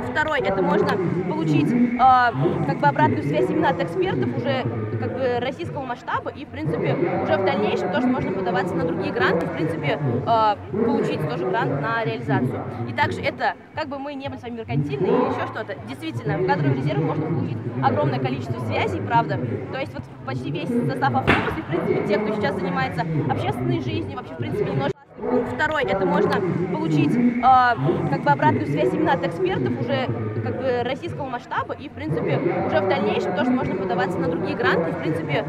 Пункт второй, это можно получить как бы обратную связь именно от экспертов уже как бы российского масштаба и, в принципе, уже в дальнейшем тоже можно подаваться на другие гранты, в принципе, получить тоже грант на реализацию. И также это, как бы мы не были с вами меркантильны или еще что-то, действительно, в кадровом резерве можно получить огромное количество связей, правда. То есть вот почти весь состав автобуса, и, в принципе, те, кто сейчас занимается общественной жизнью, вообще, в принципе, немножко. Пункт второй, это можно получить как бы обратную связь именно от экспертов уже как бы российского масштаба и, в принципе, уже в дальнейшем тоже можно подаваться на другие гранты и, в принципе,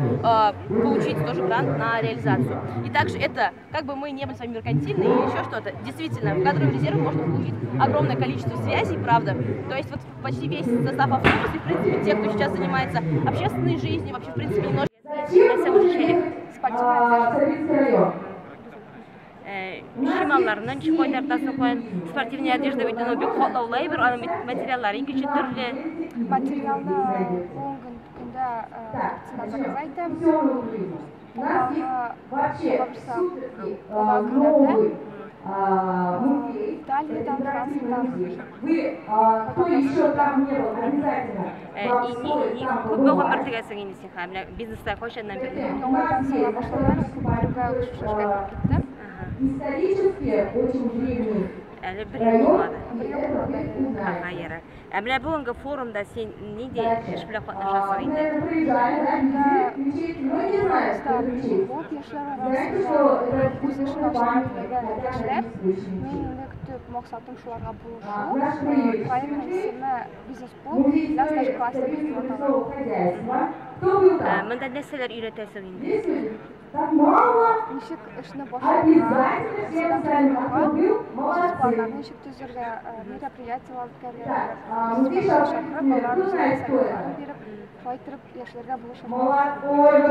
получить тоже грант на реализацию. И также это, как бы мы не были с вами меркантильны или еще что-то, действительно, в кадровом резерве можно получить огромное количество связей, правда. То есть вот почти весь состав автобуса и, в принципе, те, кто сейчас занимается общественной жизнью, вообще, в принципе, немножко... Чималларыннан чехолларда соклан спортивная одежда бит аны бик катлаулы бер, аның бит материаллары икенче төрле. Материалны бүгенге көндә заказ итәм. Италиядан, Франциядан. Кто еще там не был, обязательно. Күпме гомер тегәсең инде син, менә бизнеста кайчаннан бирле? Исторически очень древний Әле бер ел булмады. Ага, ярар. Ә менә бүгенге форумда син нинди эш белән катнашасың инде? Клуб яшьләр арасында үз эшен ачарга теләгән яшьләр. Мин инде көтеп максатым шуларга булышу. Проектның исеме бизнес-клуб для старшеклассников дип атала. Монда нәрсәләр өйрәтәсең инде? Ничек эшне башларга, бизнес планнарны ничек төзергә, мероприятиелар үткәрергә, бизнес чакырып, алар үзләренең советларын биреп, шулай итеп яшьләргә булышырга.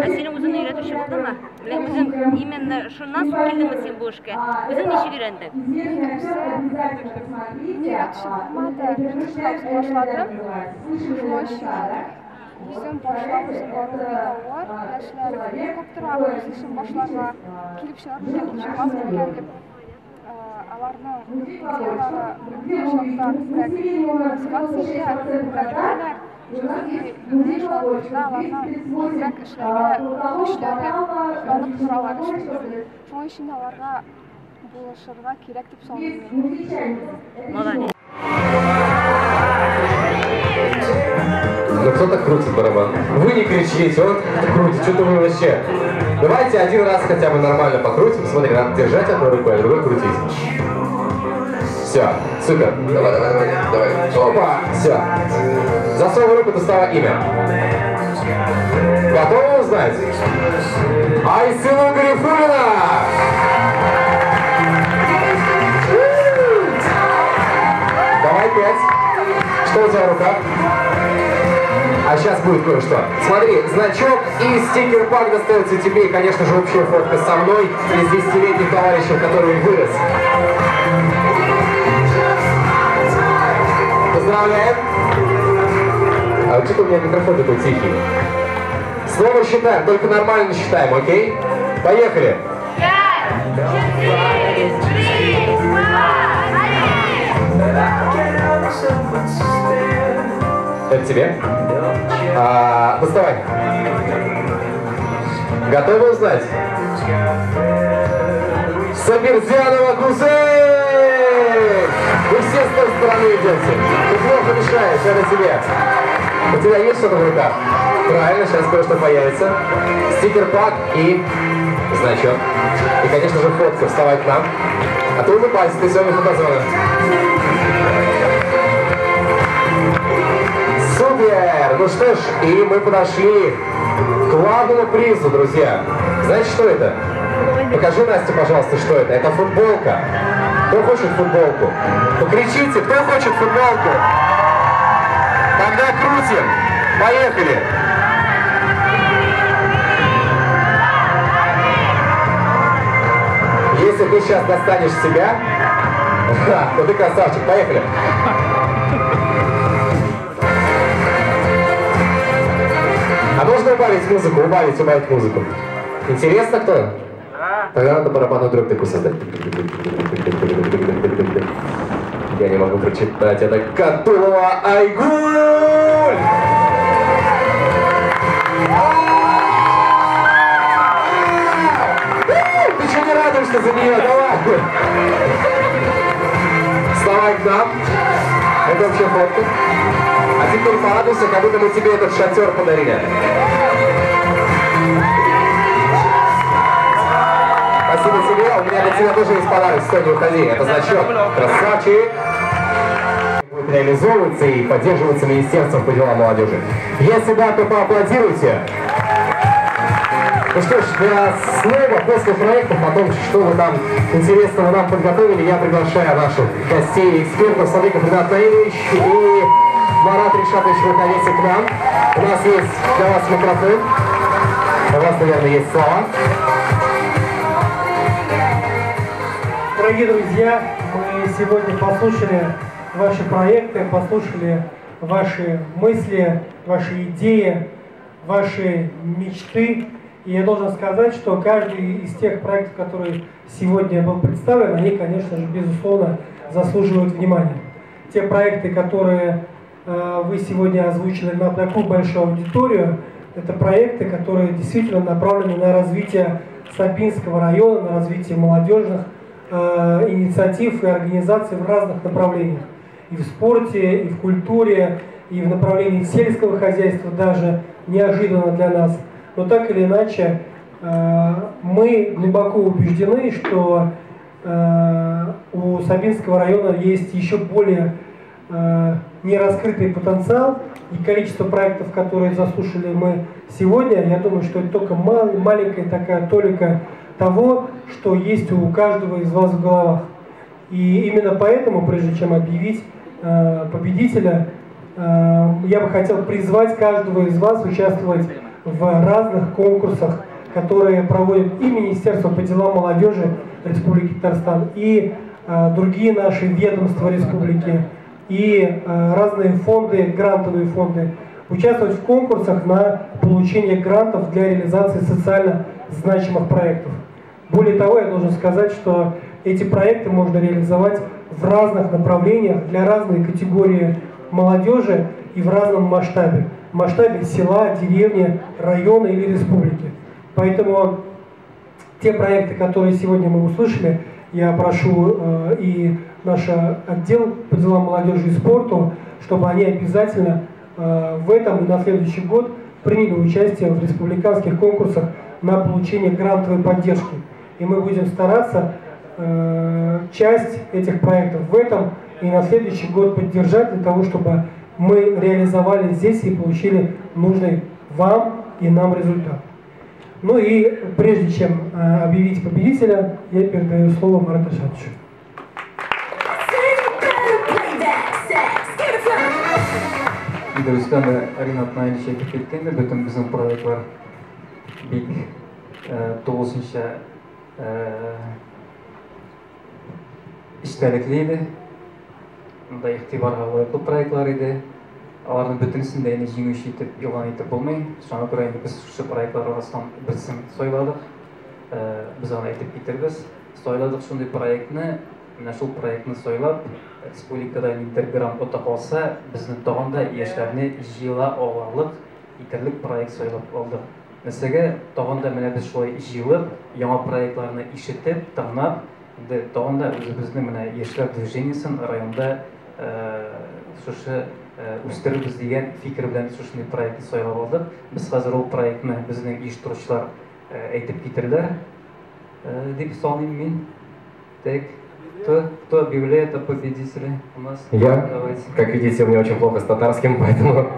Ә синең үзеңне өйрәтүче булдымы? Менә үзең именно шуннан соң килдеңме син бу эшкә? Үзең ничек өйрәнде? Мин үзем өйрәтүче булмады, мин үзем башладым. Шулай үзем башлап, үзем бару бик авыр. Яшьләр күп тора, үз эшен башларга, килеп чыгар микән, килеп чыкмас микән дип. Аларның идеялары чакта күбрәк мотивация итә, күбрәк беләләр. Чөнки юнәлеш алганда аларның күбрәк эшләргә көчләре янып торалар. Шуның өчен аларга булышырга кирәк дип саныйм мин. Молодец. Ну кто так крутит барабан? Вы не кричите, он крутит, что-то вы вообще. Давайте один раз хотя бы нормально покрутим. Смотри, надо держать одной рукой, а другой крутить. Все, супер. Давай, давай, давай, давай. Опа, все. Засовывай руку, доставай имя. Готовы узнать? Айсылу Гарифуллина! Давай 5. Что у тебя в руках? А сейчас будет кое-что. Смотри, значок и стикер-пак достается тебе, и, конечно же, общая фотка со мной и с 10-летним товарищем, который вырос. Поздравляем. А что-то у меня микрофон такой тихий. Снова считаем, только нормально считаем, окей? Поехали. 5, 4, 3, 2, 1. Это тебе. Доставай. Готовы узнать? Сабирзянова Гузель! Вы все с той стороны идете. Ты плохо мешаешь, это тебе. У тебя есть что-то в руках? Правильно, сейчас кое-что появится. Стикер-пак и значок. И, конечно же, фотка. Вставай к нам. А ты улыбайся, ты сегодня фотозона. Супер! Ну что ж, и мы подошли к главному призу, друзья. Знаете, что это? Покажи, Настя, пожалуйста, что это. Это футболка. Кто хочет футболку? Покричите, кто хочет футболку? Тогда крутим. Поехали! Если ты сейчас достанешь себя, то ты красавчик. Поехали! А можно убавить музыку? Убавить музыку. Интересно, кто? Да. Тогда надо барабанную дробь такую создать. Я не могу прочитать. Это Катулова Айгуль! Ты что не радуешься за нее? Давай! Вставай к нам. Это вообще фотка. А теперь порадуйся, как будто мы тебе этот шатер подарили. Спасибо тебе. У меня для тебя тоже есть подарок. Стой, не уходи. Это значок. Красавчик. Будет реализовываться и поддерживаться Министерством по делам молодежи. Если да, то поаплодируйте. Ну что ж, для слова после проекта, потом, что вы там интересного нам подготовили, я приглашаю наших гостей и экспертов Садыков Ринат Наилевич и Марат Ришатович, выходите к нам. У нас есть для вас микрофон. У вас, наверное, есть слова. Дорогие друзья, мы сегодня послушали ваши проекты, послушали ваши мысли, ваши идеи, ваши мечты. И я должен сказать, что каждый из тех проектов, которые сегодня был представлен, они, конечно же, безусловно, заслуживают внимания. Те проекты, которые вы сегодня озвучили на такую большую аудиторию, это проекты, которые действительно направлены на развитие Сабинского района, на развитие молодежных инициатив и организаций в разных направлениях. И в спорте, и в культуре, и в направлении сельского хозяйства даже, неожиданно для нас. Но так или иначе, мы глубоко убеждены, что у Сабинского района есть еще более нераскрытый потенциал, и количество проектов, которые заслушали мы сегодня, я думаю, что это только маленькая такая толика того, что есть у каждого из вас в головах. И именно поэтому, прежде чем объявить победителя, я бы хотел призвать каждого из вас участвовать в разных конкурсах, которые проводит и Министерство по делам молодежи Республики Татарстан, и другие наши ведомства республики, и разные фонды, грантовые фонды, участвовать в конкурсах на получение грантов для реализации социально значимых проектов. Более того, я должен сказать, что эти проекты можно реализовать в разных направлениях, для разной категории молодежи и в разном масштабе. В масштабе села, деревни, района или республики. Поэтому те проекты, которые сегодня мы услышали, я прошу и наш отдел по делам молодежи и спорту, чтобы они обязательно в этом и на следующий год приняли участие в республиканских конкурсах на получение грантовой поддержки. И мы будем стараться часть этих проектов в этом и на следующий год поддержать, для того, чтобы мы реализовали здесь и получили нужный вам и нам результат. Ну и прежде чем объявить победителя, я передаю слово Марату Ришатовичу. Дөрестән дә Ринат Наилевич әйтеп китте инде, бөтен безнең проектлар бик тулысынча эчтәлекле иде. Монда игътибарга лаеклы проектлар иде. Аларның бөтенесен дә инде җиңүче итеп игълан итеп булмый. Шуңа күрә инде без шушы проектлар арасыннан берсен сайладык. Без аны әйтеп китербез. Сайладык шундый проектны. Менә шул проектны сайлап, республикада ниндидер грант ота калса, безнең тагын да яшьләрне җыела алырлык итерлек проект сайлап алдык. Мәсәлән, тагын да менә без шулай җыелып, яңа проектларны ишетеп, тыңлап, инде тагын да үзебезнең менә яшьләр движениесен районда шушы үстерербез дигән фикер белән шушындый проектны сайлап алдык. Без хәзер ул проектны безнең оештыручылар әйтеп китерделәр дип саныйм мин. Так. Кто объявляет о победителе у нас? Я. Давайте. Как видите, у меня очень плохо с татарским, поэтому...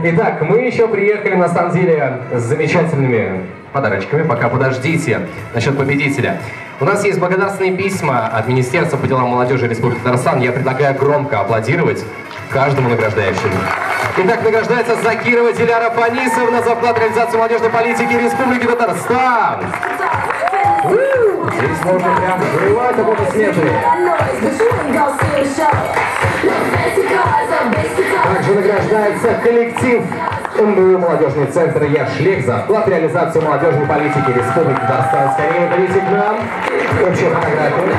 Итак, мы еще приехали, на самом деле, с замечательными подарочками. Пока подождите насчет победителя. У нас есть благодарственные письма от Министерства по делам молодежи Республики Татарстан. Я предлагаю громко аплодировать каждому награждающему. Итак, награждается Закирова Диляра Фанисовна за вклад в реализацию молодежной политики Республики Татарстан. Здесь можно прям взрывать аплодисменты. Также награждается коллектив МБУ «Молодежный центр Яшлек» за вклад в реализацию молодежной политики Республики Татарстан. Скорее выходите к нам. Общая фотография.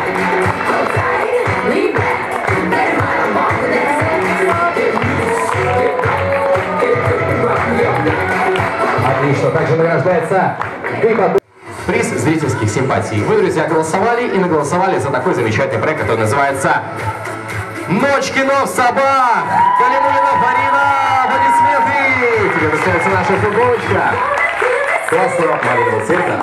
И потом приз зрительских симпатий. Вы, друзья, голосовали и наголосовали за такой замечательный проект, который называется «Ночь кино в Сабах». Калимуллина Фарина, аплодисменты! Тебе достается наша футболочка красного малинового цвета.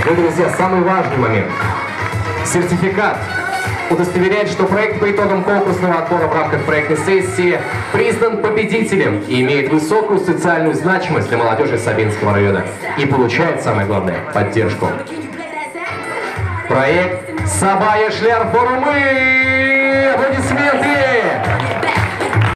Ну, друзья, самый важный момент. Сертификат удостоверяет, что проект по итогам конкурсного отбора в рамках проектной сессии признан победителем и имеет высокую социальную значимость для молодежи Сабинского района. И получает, самое главное, поддержку. Проект «Саба яшьләр форумы».